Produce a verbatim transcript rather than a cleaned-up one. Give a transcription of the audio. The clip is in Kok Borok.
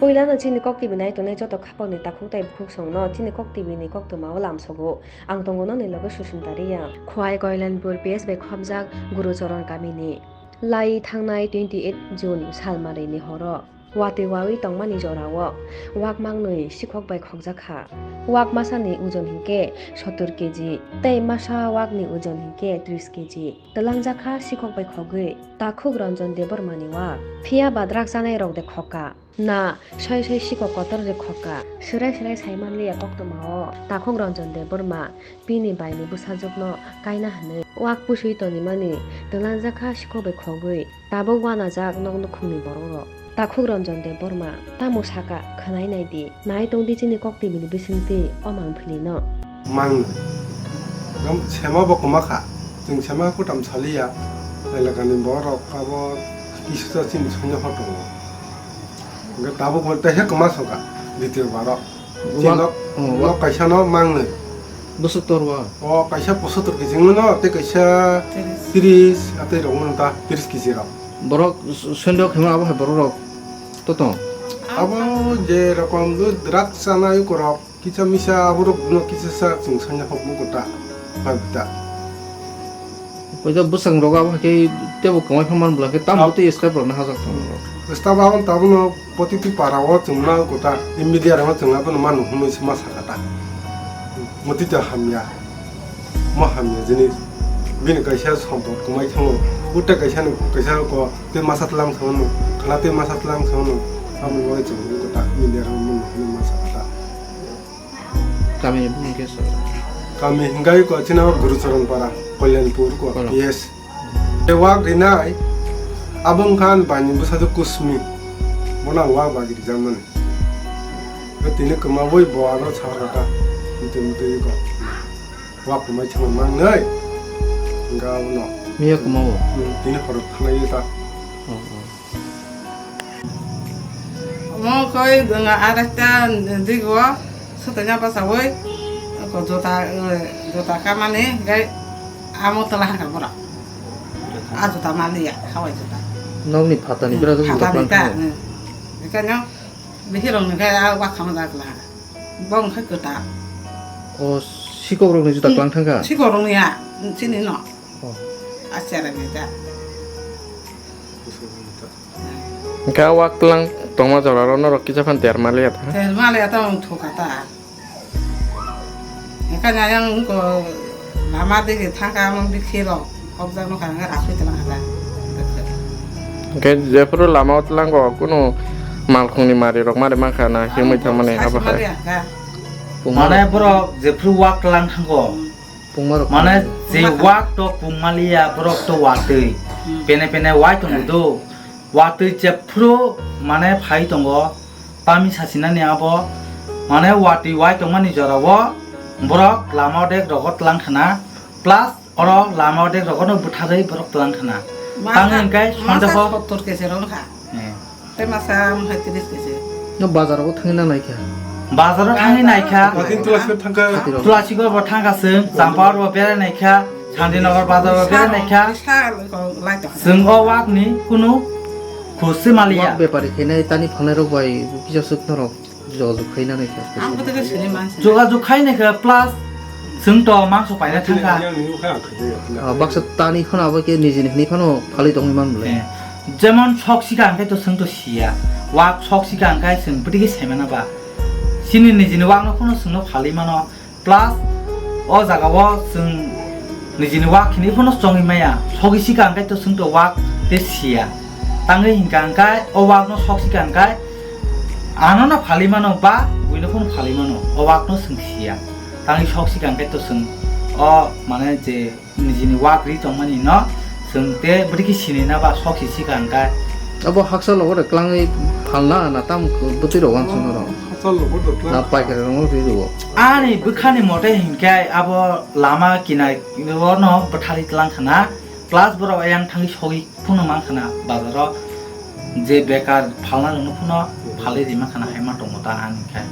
Puilano chini Kok T V nai tongnai joto khapangni takhuk tei bukhuk songno chini Kok T V ni koktwmao lamsogo. Ang tongo nokni loge Sushmita Reang. Khowai Koilanpur P S bai khopjak Gurucharan kamini. Lai thangnai twenty eight June salmari ni horo watwi wawi tongmani jorao wak mangnwi sikhok bai khokjak kha. Wak masani ojon hinkhe sottor keji tei masa wakni ojon hinkhe tris keji. Twlangjak kha sikhok bai khogwi takhuk Ranjan Debbarmani wak. Phiya ba drak chanai rok de khokka. Na, soi soi sikhok kotor de khokka. Swrai swrai sai manliya koktwmao takhuk Ranjan Debbarma bini baini bwsajwkno kaina hwnwi wak pusui tonimani twlangjak kha sikhok bai khogwi. Tabuk wanajak nok nukhungni borok rok. Takhuk Ranjan Debbarma tamo saka khwnai nai di. Nai tong di chini Kok T V ni bisingtwi o mangpili no. Mang. Gam sema bo kwma kha. Chwng sema kutam saliya. Elakani borok abo kisusa chini sonya ho tongo. Hwnkhe tabuk bo tei he kwma songkha. Ditio baro. Chini nok, oh, nok kaisa no mangnwi. Bwswk tor wa? O kaisa posotor kisi wngno, tei kaisa tiris. Tiris, atwi rok wngno ta tiris kisi rok. Borok s-, sendok hima abo hai borok rok to tong? Abo je rokom drak chanai ukorok, kisa misa aborok no kisa sa chwng sanya hok mugo ta, pabita. Koida bwsang rogo abo hai khe tebo kwmai pha man bwla khe tamo tei staff rok no hajak tong. Staff abo tabuk no protiti para o chwng na kota media rok no chwng abono manu hwnwi se ma saka ta. Motito hamya. Mo hamya jinis. Bini kaisa sompot kwmai thango. Uta kaisa no kaisa ko tei masa tlang thangno. Khana tei masa tlang thangno. Abo no chwng kota media rok no hwnwi ma saka ta. Kami ni bumung khe sir? Kami hingkai ko chini o Gurucharan para, Kalyanpur ko, Kalyan. P S. Tei wak rinai, abo wngkha ani baini bwsajwk Kusmi. Bono ang wak bagwi rijak mani. Tei tini kwmawi bo ano sahor kha ta. Mtwi mtwi ko. Wak kwmai thangma mangnai. Hingkha abono. Miya kwmawo? Hmm, tini horo thanai ta. Oh, oh. Omo koi dwnga arekta digo sotanya basawi ko jota, eh, jota kamani gai amo tola hangka bora. A jota maliya, hawai jota. Nokni phatani bera jok jota phatani ta, plang. Eh. Ekanya bihirong ni gai a wakhama jakla. Bong khai kota. O sikok rok ni jota plang thangka? Sikok rok ni ya, chini no. Oh. A chera ni ta. Hingke o wak tlang tongma jora rok norok kisa phan ter maliya ta? Ter maliya ta wng thuka ta. Hingke ayang wngko lama digi thangka amang bikhi rok hokjak nokha hingke rasui tlang kha ta. Hingke jephuru lama o tlango kunu malkhungni mari rok mari mankha na himui thangmani abo hai. Mane borok jephuru wak tlang thango. Pungmarok mane pungmani. Je wak to pungmaliya borok to watwi. Hmm. Pene pene wai tongo do. Watwi jephuru mane phai tongo. Tami sasinani abo mane watwi wai tongmani jorao borok lama odek rogo tlang khana. Plus oro lama odek rogo no bwtharwi borok tlang khana. Tangwi hingkai masa sondeho. Sottor kesi rong kha. Eh. Tei masa wng hai tris kesi. No bazar o thangwi na naikha. Bazar o thangwi naikha. Bazar o thangwi naikha. Tulasi gor bo thangkha chwng, Champahor bo berai naikha, Santinagar bazar bo berai naikha. Chwng o wak ni kunu khus se maliya. Wak bepari khainai tani phalnai rok bai kisa swk norok jogajog khaina naikha. Ang bo tei sini mansa. Jogajog khai naikha plus chwng to mangso paina thangkha. Ah, baksa tani phano abo khe nijini hwnwi phano phalwi tongwi man bwlai. Eh, jemon sok sika hwnkhe to chwng to siya. Wak sok sika hwnkhe chwng bwtwi khe saimano ba. Chini nijini wakno phano chwngno phalwi mano. Plus o jagao chwng nijini wak hinwi phano chongwi maya. Sogwi sika hwnkhe to chwng to wak tei siya. Tangwi hinkha hwnkhe o wakno sok sika hwnkhe ano no phalwi mano ba buino phano phalwi mano. O wakno chwng siya. Tangwi sok sika hwnkhe to chwng o mane je nijini wak ri tongmani no chwng te bwtwi khe sini na ba sok si sika hwnkhe. Abo haksa logo de klangwi phalna na tam bwtwi rok wansuk norok. Haksa logo de klang. Na paikari rok ri rwo. Ani bwkhani mote hinkhe abo lama kinai ro no bwtharwi tlang khana plus borok ayang thangwi sogwi phano mang khana bazaro je bekar phalna rokno phano phalwi rima khana hai ma tongo ta ani khe.